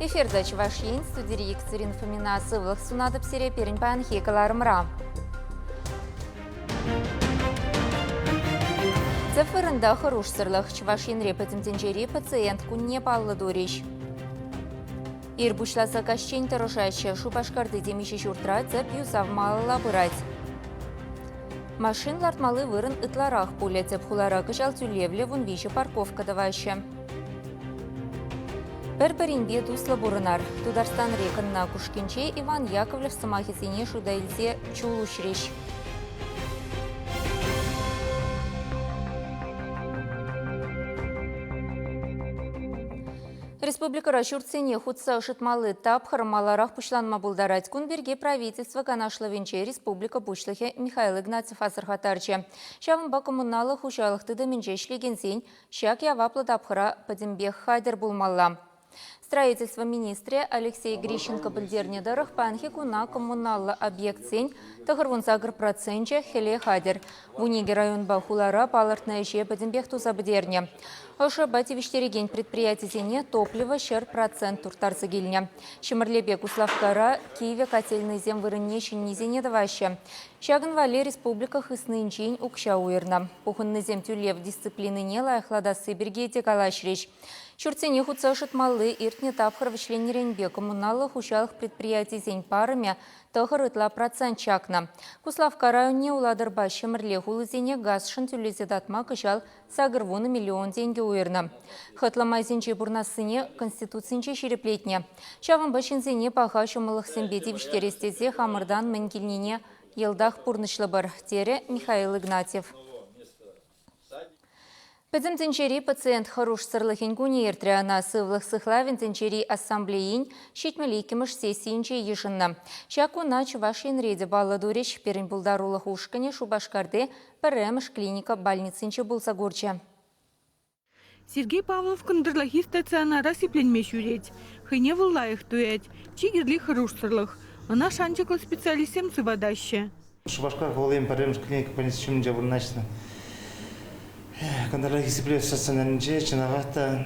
Эфирта Чӑваш Ен, студири Екатерина Фомина сывлӑх сунатӑп сире пирӗн паянхи кӑларӑмра. Тӗп вырӑнта хӑрушсӑрлӑх. Чӑваш Енре пӗтӗм тӗнчери пациент кунне паллӑ турӗҫ. Ир пуҫласа каҫчен тӑрӑшаҫҫӗ. Шупашкарти темиҫе ҫуртра тӗп юсав малалла пырать. Машин лартмалли вырӑн ытларах пулӗ. Тӗп хулара кӑҫал тӳлевлӗ 13 парковка тӑваҫҫӗ. Пӗр-пӗринпе туслӑ пурӑнар. Тутарстанри Кӑнна Кушкинче Иван Яковлев сӑмахӗсене шута илсе чул уҫрӗҫ. Республикӑра ҫуртсене хутса ӑшӑтмалли тапхӑр маларах пуҫланма пултарать. Кун пирки правительство канашлӑвӗнче республика Пуҫлӑхӗ Михаил Игнатьев асӑрхаттарчӗ. Ҫавӑнпа коммуналлӑ хуҫалӑх тытӑмӗнче ӗҫлекенсен ҫак яваплӑ тапхӑра пӗтӗмпех хатӗр пулмалла. Строительство министрӗ Алексей Грищенко пӗлтернӗ тӑрӑх, паянхи куна коммуналлӑ объектсен 98 проценчӗ хӗле хатӗр. 12 районпа хулара палӑртнӑ ӗҫе пӗтӗмпех туса пӗтернӗ. Ӑшӑпа тивӗҫтерекен предприятисене топливо 100% турттарса килнӗ. Ҫӗмӗрлепе Куславккара кивӗ котельнӑйсем вырӑнне ҫӗннисене тӑваҫҫӗ. Ҫакӑн валли республика хыснинчен укҫа уйӑрнӑ. Пухӑннисем тӳлев дисциплинине лайӑхлатасси пирки те калаҫрӗҫ. Ҫуртсене хутса ӑшӑтмалли иртнӗ тапхӑр вӗҫленнӗренпе коммуналлӑ хуҫалӑх предприятийӗсен парӑмӗ 9 ытла процент чакнӑ. Куславкка районне Улатӑрпа Ҫӗмӗрле хулисене газшӑн тӳлесе татма кӑҫал 80 миллион тенкӗ уйӑрнӑ. Хӑтлӑ майсенче пурӑнассине Конституцинче ҫирӗплетнӗ. Ҫавӑнпа ҫынсене паха ҫӑмӑллӑхсемпе тивӗҫтерес тесе хамӑртан мӗн килнине йӑлтах пурнӑҫлӑпӑр, терӗ Михаил Игнатьев. Пӗтӗм тӗнчери пациент хӑрушсӑрлӑхӗн кунӗ иртрӗ. Ӑна Сывлӑх сыхлавӗн тӗнчери ассамблейин 72-мӗш сессийӗнче йышӑннӑ. Ҫак куна Чӑваш Енре те паллӑ турӗҫ. Пирӗн пултарулӑх ушкӑнӗ Шупашкарти пӗрремӗш клиника больницинче пулса курчӗ. Сергей Павлов кӑнтӑрлахи стационара сипленме ҫӳрет. Хӑйне вӑл лайӑх туять. Чи кирли хӑрушсӑрлӑх. Ӑна шанчӑклӑ специалистсем сыватаҫҫӗ. Шупашкар хулин пӗрремӗш клиника больници ҫумӗнче вырнаҫнӑ. Кӑнтӑрлахи сиплев стационарӗнче чӑнахах та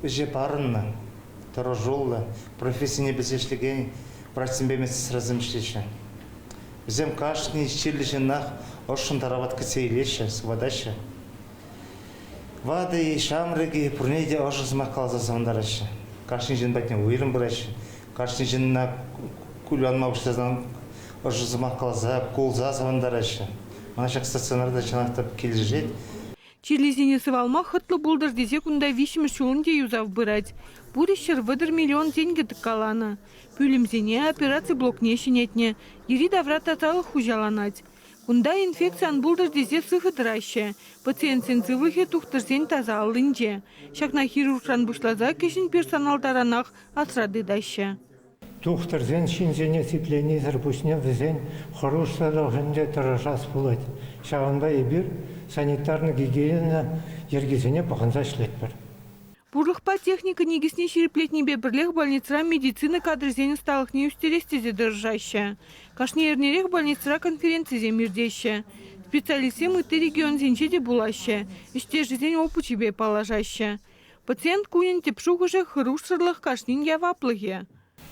ӗҫе парӑннӑ, тӑрӑшуллӑ, профессине пӗлсе ӗҫлекен врачсемпе медсестрасем ӗҫлеҫҫӗ. Вӗсем кашни чирлӗ ҫыннах ӑшшӑн тарават кӗтсе илеҫҫӗ, сыватаҫҫӗ. Ватӑ-и, ҫамрӑк-и, пурне те ӑшӑ сӑмах каласа савӑнтараҫҫӗ. Кашни ҫын патне уйрӑм пыраҫҫӗ. Кашни ҫынна кулянма пуҫласан ӑшӑ сӑмах каласа, кулса савӑнтараҫҫӗ. Мана ҫак стационарта чӑнах та килӗшет. Чирлисене сывалма хӑтлӑ пултӑр тесе кунта виҫҫӗмӗш ҫул ӗнтӗ юсав пырать. Пурӗ 130 миллион тенкӗ тӑккаланӑ. Пӳлӗмсене, операци блокне ҫӗнетнӗ, йӗри-тавра тасалӑх хуҫаланать. Кунта инфекци ан пултӑр тесе сыхӑ тӑраҫҫӗ. Пациентсен сывлӑхӗ тухтӑрсен таса аллинче. Ҫакна хирургран пуҫласа кӗҫӗн персонал таранах асра тытаҫҫӗ. Тухтӑрсен ҫынсене сипленисӗр пуҫне вӗсен хӑрушсӑрлӑхӗнче тӑрӑшас пулать. Ҫавӑнпа эпир санитарно-гигиена йӗркисене пӑхӑнса ӗҫлетпӗр. Пурлӑхпа техника никӗсне ҫирӗплетнипе пӗрлех больницӑра медицина кадрӗсен ӑсталӑхне ӳстерес тесе тӑрӑшаҫҫӗ. Кашни эрнерех больницӑра конференцисем иртеҫҫӗ. Специалистсем ытти регионсенче те пулаҫҫӗ, ӗҫтешӗсен опычӗпе паллашаҫҫӗ. Пациент кунӗн тӗп шухӑшӗ хӑрушсӑрлӑх кашнин яваплӑхӗ.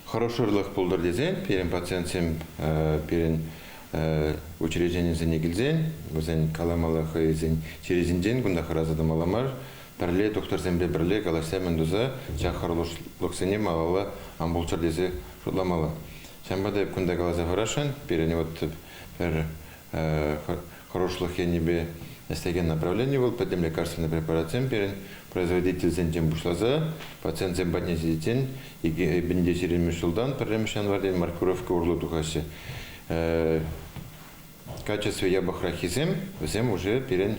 Хӑрушсӑрлӑх пултӑр тесен пирӗн пациентсем пирӗн учрежденисене килсен вӗсен каламалла хӑйсен чирӗсенчен кунта хӑраса тӑмалла мар, пӗрле тухтӑрсемпе пӗрле калаҫса мӗн туса ҫак хӑрушлӑхсене малалла ан пулччӑр тесе шутламалла. Ҫавӑнпа та эп кунта каласа хӑварасшӑн, пирӗн вот пӗр хӑрушлӑх енӗпе ӗҫлекен направлени вӑл пӗтӗм лекарственнӑй препаратсем пирӗн производительсенчен пуҫласа пациентсем патне ҫитиччен 2020 ҫултан пӗрремӗш январьтен маркировка урлӑ тухаҫҫӗ. Качество япӑхраххисем вӗсем уже пирӗн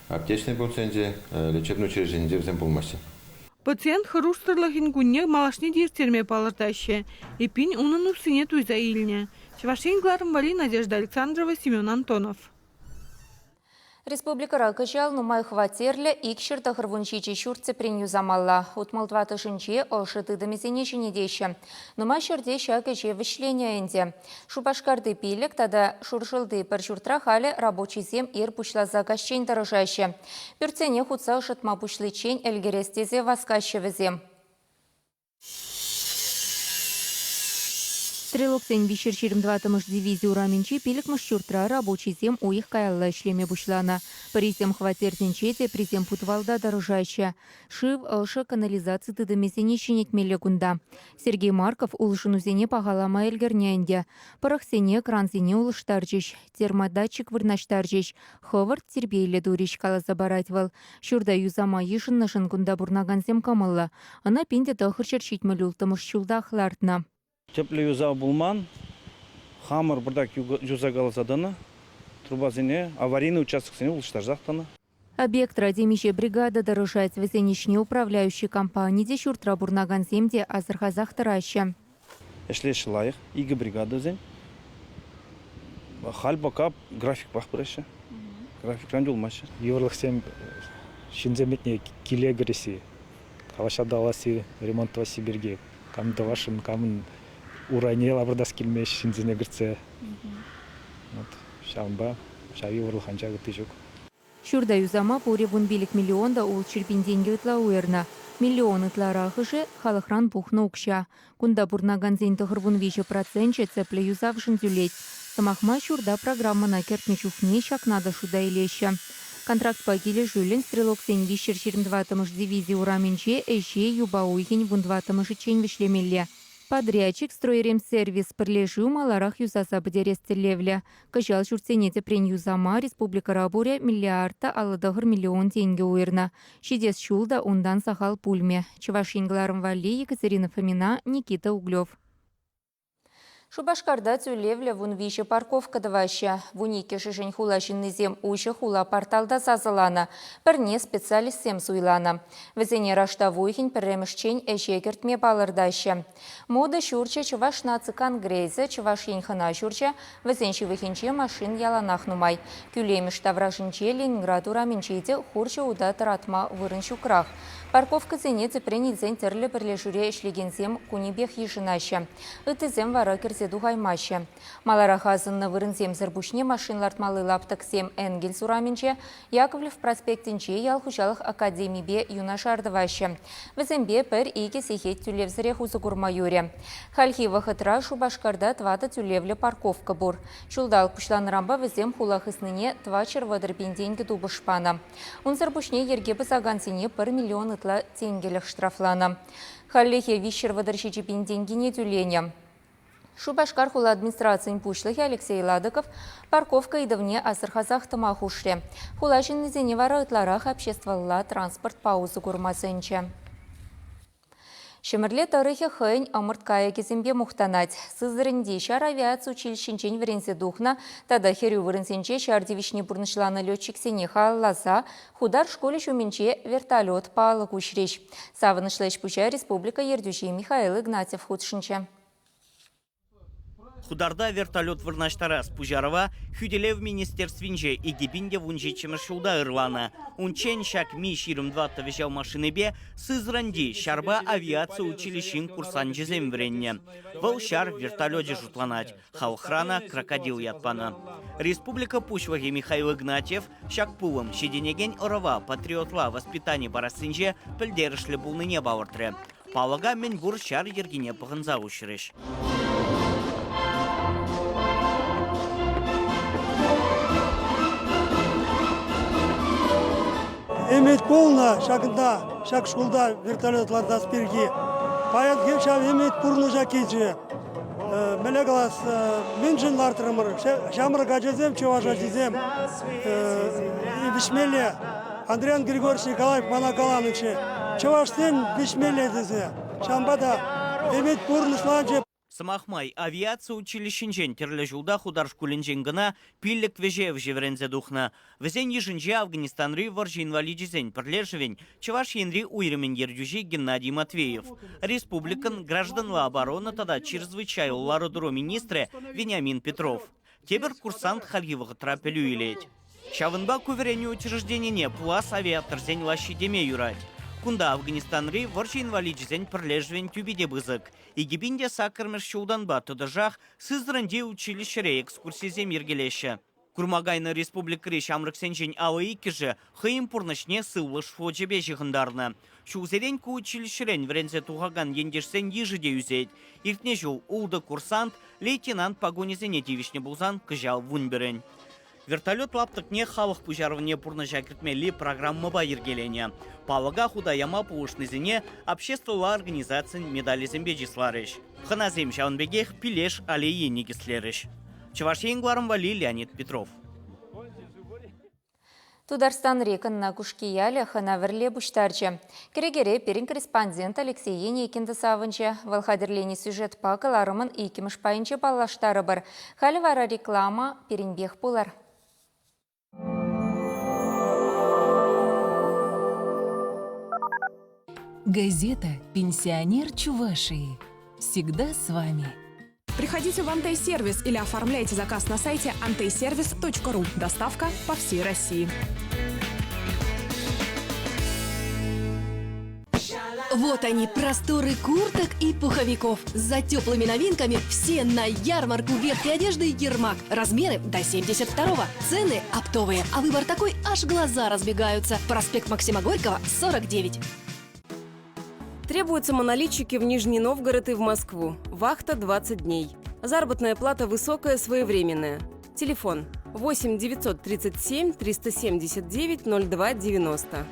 аптечный пунктсенче, лечебный учрежденинче вӗсем пулмаҫҫӗ. Пациент хӑрушсӑрлӑхӗн кунне малашне те ирттерме палӑртаҫҫӗ. Эппин, унӑн уссине туйса илнӗ. Чӑваш Ен кӑларӑм валли Надежда Александрова, Семен Антонов. Республикӑра кӑҫал нумай хваттерлӗ 297 ҫурт тӗпрен юсамалла. 64-ӑшӗнче ӑшӑ тытӑмӗсене ҫӗнетеҫҫӗ. Нумай ҫӗрте ҫак ӗҫе вӗҫленӗ ӗнтӗ. Шупашкарти пилӗк тата Шуршӑлти пӗр ҫуртра халӗ рабочисем ир пуҫласа каҫчен тӑрӑшаҫҫӗ. Пӳртсене хутса ӑшӑтма пуҫличчен ӗлкӗрес тесе васкаҫҫӗ вӗсем. Стрелоксен 324-мӗш дивизи урамӗнчи пилӗкмӗш ҫуртра рабочисем уйӑх каялла ӗҫлеме пуҫланӑ. Пӗрисем хваттерсенче, теприсем путвалта тӑрӑшаҫҫӗ. Шыв, ӑшӑ, канализаци тытӑмӗсене ҫӗнетмелле кунта. Сергей Марков улшӑнусене пахалама ӗлкӗрнӗ ӗнтӗ. Пӑрӑхсене, крансене улӑштарчӗҫ, термодатчик вырнаҫтарчӗҫ, хӑвӑрт тирпейлӗ турӗҫ, каласа парать вӑл. Ҫурта юсама йышӑннӑшӑн кунта пурӑнакансем кӑмӑллӑ. Ӑна 1976 ҫултах лартнӑ. Тӗплӗ юсав пулман. Хамӑр пӑртак юсакаласа тӑнӑ. Трубасене, аварийный участоксене улӑштарсах тӑнӑ. Объектра темиҫе бригада тӑрӑшать. Вӗсен ӗҫне управляющи компани те, ҫуртра пурӑнакансем те асӑрхасах тӑраҫҫӗ. Ӗҫлеҫҫӗ лайӑх, икӗ бригада вӗсен. Халь пока графикпах пыраҫҫӗ. Графикран юлмаҫҫӗ. Йывӑрлӑхсем ҫынсем патне киле кӗресси, калаҫса татӑласси, ремонт тӑвасси пирки. Кам тӑвасшӑн, камӑн урайне лапӑртас килмест ҫынсене кӗртсе. Вот ҫавӑнпа ҫав йывӑрлӑх анчах ытти ҫук. Ҫурта юсама пурӗ 15 миллион та ултҫӗр пин тенкӗ ытла уйӑрнӑ. Миллион ытларахӑшӗ халӑхран пухнӑ укҫа. Кунта пурӑнакансен 93 проценчӗ тӗплӗ юсавшӑн тӳлет. Сӑмах май, ҫурта программӑна кӗртнӗ чухне ҫакна та шута илеҫҫӗ. Контрактпа килӗшӳллӗн стрелоксен 324-мӗш дивизи урамӗнче ӗҫе юпа уйӑхӗн 14-мӗшӗччен вӗҫлемелле. Подрядчик «Стройремсервис» пӗрлешӳ маларах юсаса пӗтерес тӗллевлӗ. Кӑҫал ҫуртсене тӗпрен юсама республикӑра пурӗ миллиард та 59 миллион тенкӗ уйӑрнӑ. Ҫитес ҫул та унтан сахал пулмӗ. Чӑваш Ен кӑларӑм валли Екатерина Фомина, Никита Углев. Шупашкарта тӳлевлӗ 13 парковка тӑваҫҫӗ. 12-шӗшӗн хула ҫыннисем уҫӑ хула порталта сасӑланӑ. Пӗрне специалистсем суйланӑ. Вӗсене раштав уйӑхӗн пӗрремӗшчен ӗҫе кӗртме палӑртаҫҫӗ. Мода ҫурчӗ Чӑваш наци конгресӗ, Чӑваш Ен хӑна ҫурчӗ, вӗсен ҫывӑхӗнче машин яланах нумай. Кӳлемӗш таврашӗнче Ленинград урамӗнче те хурҫӑ ута тӑратма вырӑн ҫукрах. Парковкӑсене тӗпрен илсен тӗрлӗ пӗрлешӳре ӗҫлекенсем кунӗпех йышӑнаҫҫӗ. Ыттисем вара кӗрсе тухаймаҫҫӗ. Маларах асӑннӑ вырӑнсемсӗр пуҫне машин лартмалли лаптӑксем Энгельс урамӗнче, Яковлев проспектӗнче ял хуҫалӑх академипе юнашар тӑваҫҫӗ. Вӗсемпе пӗр-икӗ сехет тӳлевсӗрех усӑ курма юрӗ. Хальхи вӑхӑтра Шупашкарта тӑватӑ тӳлевлӗ парковка пур. Ҫулталӑк пуҫланнӑранпа вӗсем хула хыснине 430 пин тенкӗ тупӑш панӑ. Унсӑр пуҫне йӗрке пӑсакансене пӗр миллион ытла тенкӗлӗх штрафланӑ. Хальлӗхе 337 пин тенкине тӳленӗ. Шупашкар хула администрацийӗн пуҫлӑхӗ Алексей Ладыков парковка ыйтӑвне асӑрхасах тӑма хушрӗ. Хула ҫыннисене вара ытларах обществӑлла транспортпа усӑ курма сӗнчӗ. Ҫӗмӗрле тӑрӑхӗ хӑйӗн ӑмӑрт кайӑкӗсемпе мухтанать. Сызраньти ҫар авиаци училищинчен вӗренсе тухнӑ тата хӗрӳ вырӑнсенче ҫар тивӗҫне пурнӑҫланӑ летчиксене халалласа Хутар шкулӗ ҫумӗнче вертолет палӑк уҫрӗҫ. Савӑнӑҫлӑ ӗҫ-пуҫа республика ертӳҫи Михаил Игнатьев хутшӑнчӗ. Хутарта вертолет вырнаҫтарас пуҫарӑва Хӳтӗлев министерствинче 2017-мӗш ҫулта ырланӑ. Унччен ҫак Ми-24 вӗҫев машинипе Сызраньти ҫарпа авиаци училищин курсанчӗсем вӗреннӗ. Вӑл ҫар вертолечӗ шутланать. Халӑхрана крокодил ят панӑ. Республика Пуҫлӑхӗ Михаил Игнатьев ҫак пулӑм ҫитӗнекен ӑрӑва патриотла воспитани парассинче пӗлтерӗшлӗ пулнине палӑртрӗ. Палӑка мӗнпур ҫар йӗркине пӑхӑнса уҫрӗҫ. Ӗмӗт пулнӑ ҫакӑнта, ҫак шкулта вертолет лартас пирки. Паянхи ҫав ӗмӗт пурнӑҫа килчӗ. Мӗнле калас, мӗншӗн лартрӑмӑр? Ҫамрӑк ачасем, чӑваш ачисем вӗҫмелле. Андриян Григорьевич Николаев мана каланӑччӗ, чӑвашсен вӗҫмелле тесе. Ҫавӑнпа та ӗмӗт пурнӑҫланчӗ. Сӑмах май, авиаци училищинчен тӗрлӗ ҫулта Хутар шкулӗнчен кӑна пиллӗк вӗҫевҫӗ вӗренсе тухнӑ. Вӗсен йышӗнче Афганистанри вӑрҫӑ инваличӗсен пӗрлешӗвӗн Чӑваш Енри уйрӑмӗн ертӳҫи Геннадий Матвеев, республикӑн гражданла оборона тата чрезвычайлӑ лару-тӑру министрӗ Вениамин Петров. Тепӗр курсант хальхи вӑхӑтра пӗлӳ илет. Ҫавӑнпа ку вӗренӳ учрежденине пулас авиаторсен лаҫҫи теме юрать. Кунта Афганистанри вӑрҫӑ инваличӗсен пӗрлешӗвӗн тӳпи те пысӑк. 2008-мӗш ҫултанпа тӑтӑшах Сызраньти училищӗре экскурсисем йӗркелеҫҫӗ. Курма кайнӑ республикӑри ҫамрӑксенчен 52-шӗ хӑйӗн пурнӑҫне сывлӑш флочӗпе ҫыхӑнтарнӑ. Ҫулсерен ку училищӗрен вӗренсе тухакан ентешсен йышӗ те ӳсет. Иртнӗ ҫул ултӑ курсант лейтенант пакунӗсене тивӗҫнӗ пулсан кӑҫал 11-ӗн. Вертолет лаптӑкне халӑх пуҫарӑвне пурнӑҫа кӗртмелли программӑпа йӗркеленӗ. Палӑка хута яма пулӑшнисене обществӑлла организацин медалӗсемпе чысларӗҫ. Хӑнасем ҫавӑн пекех Пилеш аллейи никӗслерӗҫ. Чӑваш Ен кӑларӑм валли Леонид Петров. Тутарстанри Кӑнна Кушки ялӗ хӑна-вӗрле пуҫтарчӗ. Кӗрекере пирӗн корреспондент Алексей Енейкин та савӑнчӗ. Вӑл хатӗрленӗ сюжетпа кӑларӑмӑн иккӗмӗш пайӗнче паллаштарӑпӑр. Халӗ вара реклама пирӗнпех пулар. Газета «Пенсионер Чувашии» всегда с вами. Приходите в Антей-сервис или оформляйте заказ на сайте anteyservis.ru. Доставка по всей России. Вот они, просторы курток и пуховиков. За теплыми новинками все на ярмарку верхней одежды «Ермак». Размеры до 72-го. Цены оптовые. А выбор такой, аж глаза разбегаются. Проспект Максима Горького, 49. Требуются монолитчики в Нижний Новгород и в Москву. Вахта 20 дней. Заработная плата высокая, своевременная. Телефон 8 937 379 02 90.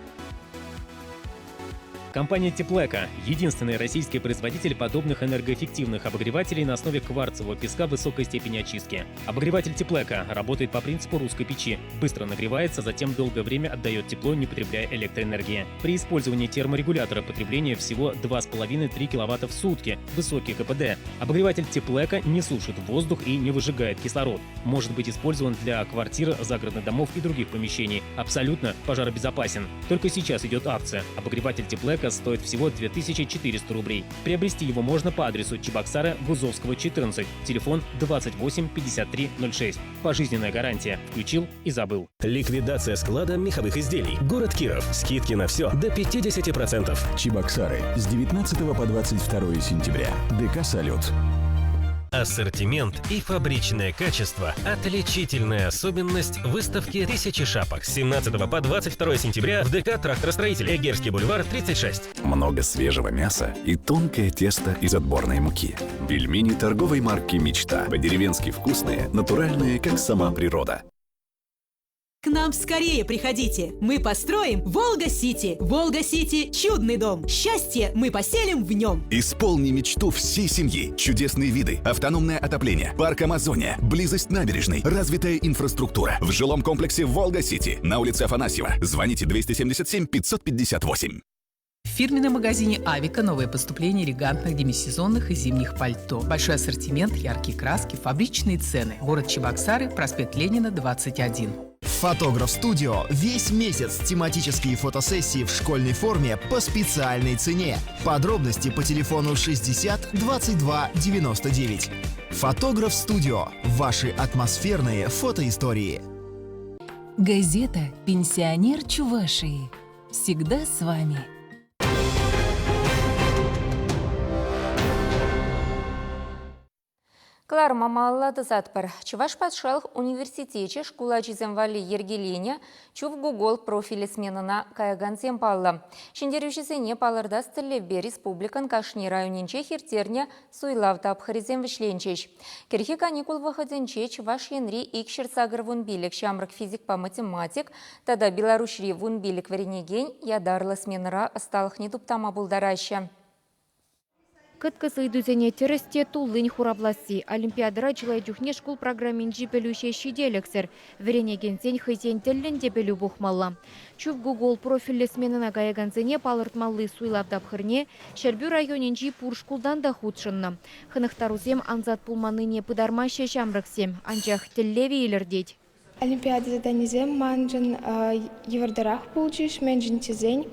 Компания «Теплэко» – единственный российский производитель подобных энергоэффективных обогревателей на основе кварцевого песка высокой степени очистки. Обогреватель «Теплэко» работает по принципу русской печи. Быстро нагревается, затем долгое время отдает тепло, не потребляя электроэнергии. При использовании терморегулятора потребление всего 2,5-3 киловатта в сутки, высокий КПД. Обогреватель «Теплэко» не сушит воздух и не выжигает кислород. Может быть использован для квартир, загородных домов и других помещений. Абсолютно пожаробезопасен. Только сейчас идет акция. Обогреватель «Теплэко» стоит всего 2400 рублей. Приобрести его можно по адресу Чебоксары, Гузовского, 14, телефон 28 53 06. Пожизненная гарантия. Включил и забыл. Ликвидация склада меховых изделий. Город Киров. Скидки на все до 50%. Чебоксары с 19 по 22 сентября. ДК «Салют». Ассортимент и фабричное качество – отличительная особенность выставки «Тысячи шапок» с 17 по 22 сентября в ДК «Тракторостроитель», Эгерский бульвар, 36. Много свежего мяса и тонкое тесто из отборной муки. Пельмени торговой марки «Мечта». По-деревенски вкусные, натуральные, как сама природа. К нам скорее приходите. Мы построим Волга-Сити. Волга-Сити – чудный дом. Счастье мы поселим в нем. Исполни мечту всей семьи. Чудесные виды, автономное отопление, парк Амазония, близость набережной, развитая инфраструктура. В жилом комплексе «Волга-Сити» на улице Афанасьева. Звоните 277 558. В фирменном магазине «Авика» новое поступление элегантных демисезонных и зимних пальто. Большой ассортимент, яркие краски, фабричные цены. Город Чебоксары, проспект Ленина, 21. Фотограф Студио весь месяц тематические фотосессии в школьной форме по специальной цене. Подробности по телефону 60 22 99. Фотограф Студио. Ваши атмосферные фотоистории. Газета «Пенсионер Чувашии» всегда с вами. Кӑларӑма малалла тӑсатпӑр. Чӑваш патшалӑх университечӗ шкул ачисем валли йӗркеленӗ Чув-Гугол профилӗ сменӑна каякансем паллӑ. Ҫӗнтерӳҫӗсене палӑртас тӗллевпе республикӑн кашни районӗнчех ирттернӗ суйлав тапхӑрӗсем вӗҫленчӗҫ. Кӗрхи каникул вӑхӑтӗнче Чӑваш Енри 285 ҫамрӑк физикпа математик тата Беларуҫри 15 вӗренекен ятарлӑ сменӑра ӑсталӑхне туптама пултараҫҫӗ. Кӑткӑс ыйтусене тӗрӗс те туллин хуравласси олимпиадӑра чылай чухне шкул программинчи пӗлӳ ҫеҫ ҫителӗксӗр. Вӗренекенсен хӑйсен тӗллӗн те пӗлӳ пухмалла. Чув-Гугол профильлӗ сменӑна каякансене палӑртмалли суйлав тапхӑрне Ҫӗрпӳ районӗнчи пур шкултан та хутшӑннӑ. Хӑнӑхтарусем ансат пулманнине пытармаҫҫӗ ҫамрӑксем, анчах тӗллевӗ илӗртет. Олимпиада заданисем маншӑн йывӑртарах пулчӗҫ, мӗншӗн тесен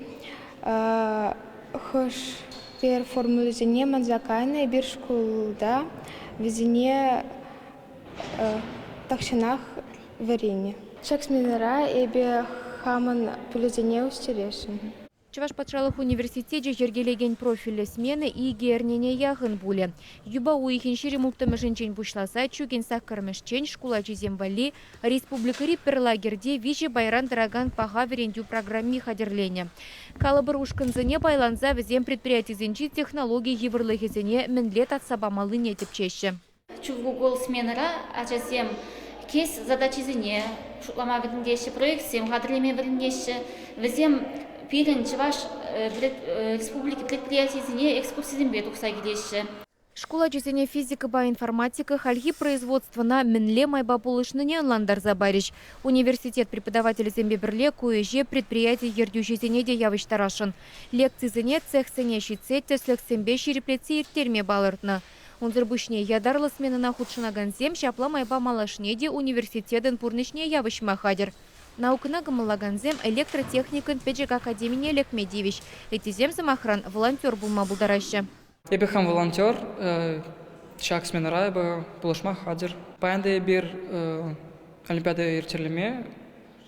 хӑш-пӗр формулӑсене манса кайнӑ эпир шкулта вӗсене тахҫанах вӗреннӗ. Ҫак сменӑра эпӗ хамӑн пӗлӳсене ӳстересшӗн. Чӑваш патшалӑх университечӗ йӗркелекен профильлӗ смена икӗ эрнене яхӑн пулӗ. Юпа уйӑхӗн 26-мӗшӗнчен пуҫласа чӳкӗн саккӑрмӗшчен шкул ачисем валли республикӑри пӗр лагерьте виҫӗ пайран тӑракан паха вӗрентӳ программи хатӗрленӗ. Калӑпӑр ушкӑнсене пайланса вӗсем предприятисенчи технологи йывӑрлӑхӗсене мӗнле татса памаллине тӗпчеҫҫӗ. Чугугол сменӑра ачасем кейс задачисене шутлама вӗрентеҫҫӗ, проектсем хатӗрлеме вӗренеҫҫӗ. Вӗсем пирӗн Чӑваш Республики предприятийӗсене экскурсисемпе тухса килеҫҫӗ. Шкул ачисене физикӑпа информатика хальхи производствӑна мӗнле майпа пулӑшнине ӑнлантарса парӗҫ. Университет преподавателӗсемпе пӗрле ку ӗҫе предприяти ертӳҫисене те явӑҫтарасшӑн. Лекцисене цехсене ҫитсе тӗслӗхсемпе ҫирӗплетсе ирттерме палӑртнӑ. Унсӑр пуҫне ятарлӑ сменӑна хутшӑнакансем ҫапла майпа малашне те университетӑн пурнӑҫне явӑҫма хатӗр. Наукӑна кӑмӑллакансем электротехникӑн пӗчӗк академине лекме тивӗҫ. Ыттисем, сӑмахран, волонтер пулма пултараҫҫӗ. Эпӗ хам волонтер. Ҫак сменӑра эпӗ пулӑшма хатӗр. Паян та эпир Олимпиада ирттерме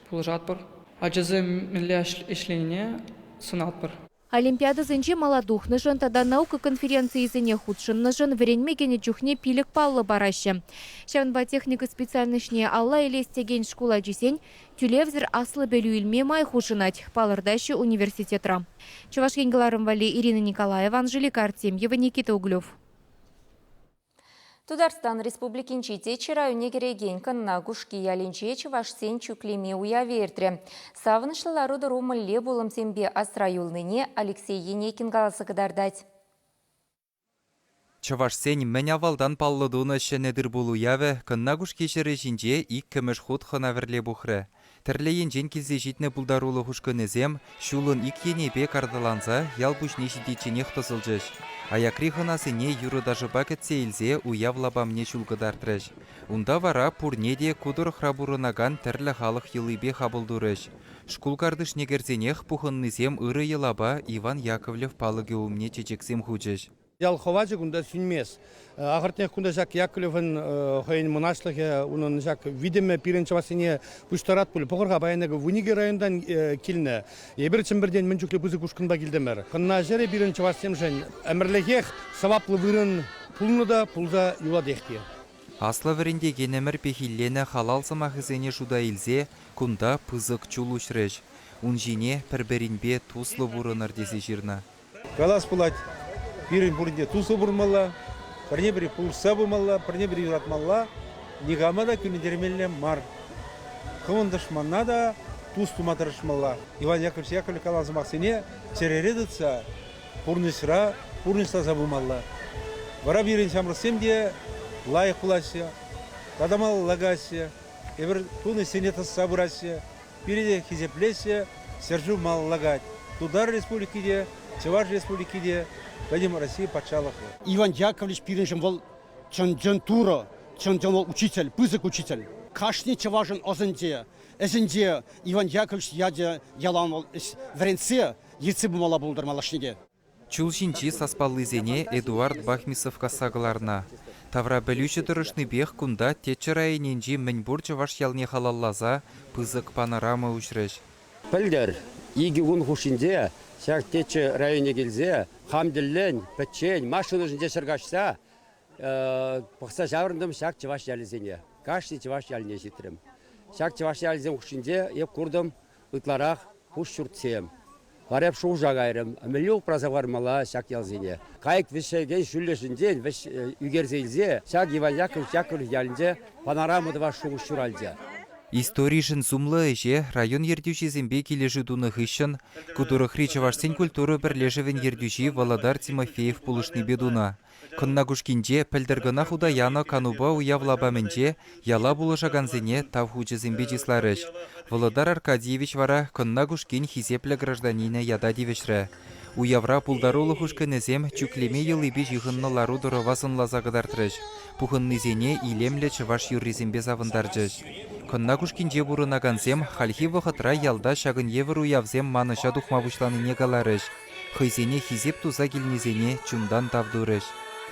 пулӑшатпӑр. Ачасем мӗнле ӗҫленине сӑнатпӑр. Олимпиадӑсенче мала тухнӑшӑн тата наука конференцийӗсене хутшӑннӑшӑн вӗренме кӗнӗ чухне пилӗк паллӑ параҫҫӗ. Ҫавӑнпа техника специальноҫне алла илес текен шкул ачисен тӳлевсӗр аслӑ пӗлӳ илме май хушӑнать, палӑртаҫҫӗ университетра. Чӑваш Ен кӑларӑм валли Ирина Николаева, Анжелика Артемьева, Никита Углев. Тутарстан Республикинчи Теччӗ районне кӗрекен Кӑнна Кушки ялӗнче чӑвашсен чӳклеме уявӗ иртрӗ. Савӑнӑҫлӑ лару-тӑру мӗнле пулӑмсемпе асра юлнине Алексей Енейкин каласа кӑтартать. Чӑвашсен мӗн авалтан паллӑ тунӑ ҫӗнӗ тыр-пул уявӗ Кӑнна Кушки ҫӗрӗ ҫинче иккӗмӗш хут хӑна-вӗрле пухрӗ. Тӗрлӗ енчен килсе ҫитнӗ пултарулӑх ушкӑнӗсем ҫулӑн ик енӗпе карталанса ял пуҫне ҫитичченех тӑсӑлчӗҫ. Аякри хӑнасене юрӑ-ташӑпа кӗтсе илсе уяв лапамне ҫул кӑтартрӗҫ. Унта вара пурне те ку тӑрӑхра пурӑнакан тӗрлӗ халӑх йӑлипе хапӑл турӗҫ. Шкул картишне кӗрсенех пухӑннисем ырӑ йӑлапа Иван Яковлев палӑкӗ умне чечексем хучӗҫ. Ял хӑвачӗ кунта сӳнмест. Ахӑртнех кунта ҫак Яковлевӑн хӑйӗн мӑнаҫлӑхӗ, унӑн ҫак витӗмӗ пирӗн чӑвашсене пуҫтарать пуль. Пӑхӑр-ха, паян акӑ 12 районтан килнӗ. Эпир Чӗмпӗртен мӗн чухлӗ пысӑк ушкӑнпа килтӗмӗр. Кӑнна ҫӗрӗ пирӗн чӑвашсемшӗн ӗмӗрлӗхех сӑваплӑ вырӑн пулнӑ та пулса юлатех те. Аслӑ вӗрентекенӗмӗр пехилленӗ халал сӑмахӗсене шута илсе кунта пысӑк чул уҫрӗҫ. Ун ҫине пӗр-пӗринпе туслӑ пурӑнӑр тесе ҫырнӑ. Калас пулать, пирӗн пурин те туслӑ пурӑнмалла, пӗрне-пӗри пулӑшса пымалла, пӗрне-пӗри юратмалла, никама та кӳрентермелле мар. Хӑвӑн тӑшманна та тус тума тӑрӑшмалла. Иван Яковлевич Яковлев каланӑ сӑмахсене чӗрере тытса пурнӑҫра пурнӑҫласа пымалла. Вара пирӗн ҫамрӑксем те лайӑх пулаҫҫӗ, тата малалла каяҫҫӗ, эпир тунӑ ӗҫсене тӑсса пыраҫҫӗ. Пире те хисеплеҫҫӗ, ҫӗршыв малалла каять. Тутар Республики те, Чӑваш Республики те, пӗтӗм Россия патшалӑхӗ. Иван Яковлевич пирӗншӗн вӑл чӑн-чӑн турӑ, чӑн-чӑн вӑл учитель, пысӑк учитель. Кашни чӑвашӑн ӑсӗнче, ӗҫӗнче Иван Яковлевич ячӗ ялан вӑл вӗрентсе, ертсе пымалла пултӑр малашне те. Чул ҫинчи саспаллисене Эдуард Бахмисов касса кӑларнӑ. Таврапӗлӳҫӗ тӑрӑшнипех кунта Теччӗ районӗнчи мӗнпур чӑваш ялне халалласа пысӑк панорама уҫрӗҫ. Пӗлтӗр икӗ кун хушшинче ҫак Теччӗ районне килсе хам тӗллӗн, пӗччен машина ҫинче ҫӗр каҫса пӑхса ҫаврӑнтӑм ҫак чӑваш ялӗсене. Кашни чӑваш ялне ҫитрӗм. Ҫак чӑваш ялӗсем хушшинче эп куртӑм ытларах пуш ҫуртсем. Вара эп шухӑша кайрӑм, мӗнле упраса хӑвармалла ҫак ялсене? Кайӑк вӗҫекен ҫӳллӗшӗнчен ӳкерсе илсе ҫак Иван Яковлевич Яковлев ялӗнче панорама тӑвас шухӑш ҫуралчӗ. Историшӗн сумлӑ ӗҫе район ертӳҫисемпе килӗшӳ тунӑ хыҫҫӑн ку тӑрӑхри чӑвашсен культура пӗрлешӗвӗн ертӳҫи Володар Тимофеев пулӑшнипе тунӑ. Кӑнна Кушкинче пӗлтӗр кӑна хута янӑ канупа уяв лапамӗнче яла пулӑшакансене Тав хучӗсемпе чысларӗҫ. Володар Аркадьевич вара Кӑнна Кушкин хисеплӗ гражданинӗ ята тивӗҫрӗ. Уявра пултарулӑх ушкӑнӗсем чӳклеме йӑлипе ҫыхӑннӑ лару-тӑрӑва сӑнласа кӑтартрӗҫ, пухӑннисене илемлӗ чӑваш юррисемпе савӑнтарчӗҫ. Кӑнна Кушкинче пурӑнакансем хальхи вӑхӑтра ялта ҫакӑн евӗр уявсем манӑҫа тухма пуҫланине каларӗҫ. Хӑйсене хисеп туса килнисене чунтан тав турӗҫ.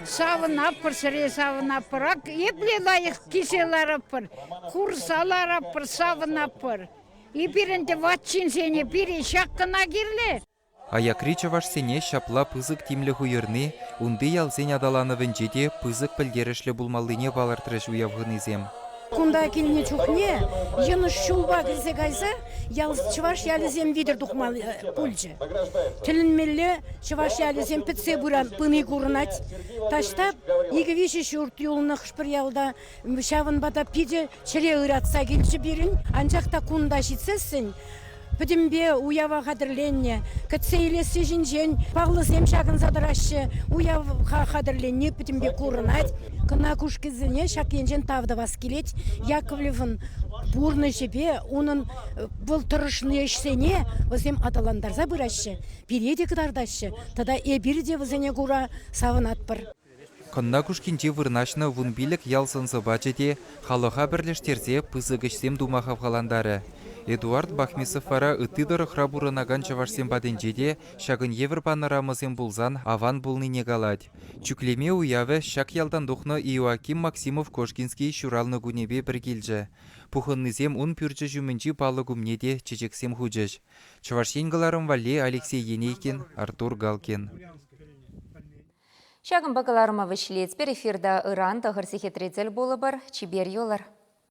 Савӑнатпӑр, ҫӗре савӑнатпӑр. Ак епле лайӑх килсе ларатпӑр, курса ларатпӑр, савӑнатпӑр. Эпир ӗнтӗ ват ҫынсене пире ҫак кӑна кирлӗ. Аякри чӑвашсене ҫапла пысӑк тимлӗх уйӑрни унти ялсен аталанӑвӗнче те пысӑк пӗлтерӗшлӗ пулмаллине палӑртрӗҫ уяв хӑнисем. Кунта килнӗ чухне йӑнӑш ҫулпа кӗрсе кайса ял чӑваш ялӗсем витӗр тухма пулчӗ. Тӗлӗнмелле чӑваш ялӗсем пӗтсе пыни курӑнать. Таҫта икӗ-виҫӗ ҫурт юлнӑ хӑш-пӗр ялта. Ҫавӑнпа та питӗ чӗре ыратса килчӗ пирӗн. Анчах та кунта ҫитсессӗн пӗтӗмпе уява хатӗрленнӗ, кӗтсе илесси ҫинчен паллӑсем ҫакӑнса тӑраҫҫӗ. Уяв хатӗрленни пӗтӗмпе курӑнать. Кӑна Кушкӑсене ҫак енчен тав тӑвас килет. Яковлевӑн пурнӑҫӗпе унӑн вӑл тӑрӑшнӑ ӗҫсене вӗсем аталантарса пыраҫҫӗ, пире те кӑтартаҫҫӗ тата эпир те вӗсене кура савӑнатпӑр. Кӑнна Кушкинче вырнаҫнӑ 15 ял сӑн-сӑпачӗ те халӑха пӗрлештерсе пысӑк ӗҫсем тума хавхалантарӗ. Эдуард Бахмисов вара ытти тӑрӑхра пурӑнакан чӑвашсем патӗнче те ҫакӑн евӗр панорамӑсем пулсан аван пулнине калать. Чӳклеме уявӗ ҫак ялтан тухнӑ Иоаким Максимов-Кошкинский ҫуралнӑ кунӗпе пӗр килчӗ. Пухӑннисем ун пӳрчӗ ҫумӗнчи палӑк умне те чечексем хучӗҫ. Чӑваш Ен кӑларӑм валли Алексей Енейкин, Артур Галкин. Ҫакӑнпа кӑларӑма вӗҫлетпӗр. Эфирта ыран 9 сехетре тӗл пулӑпӑр. Чипер юлӑр.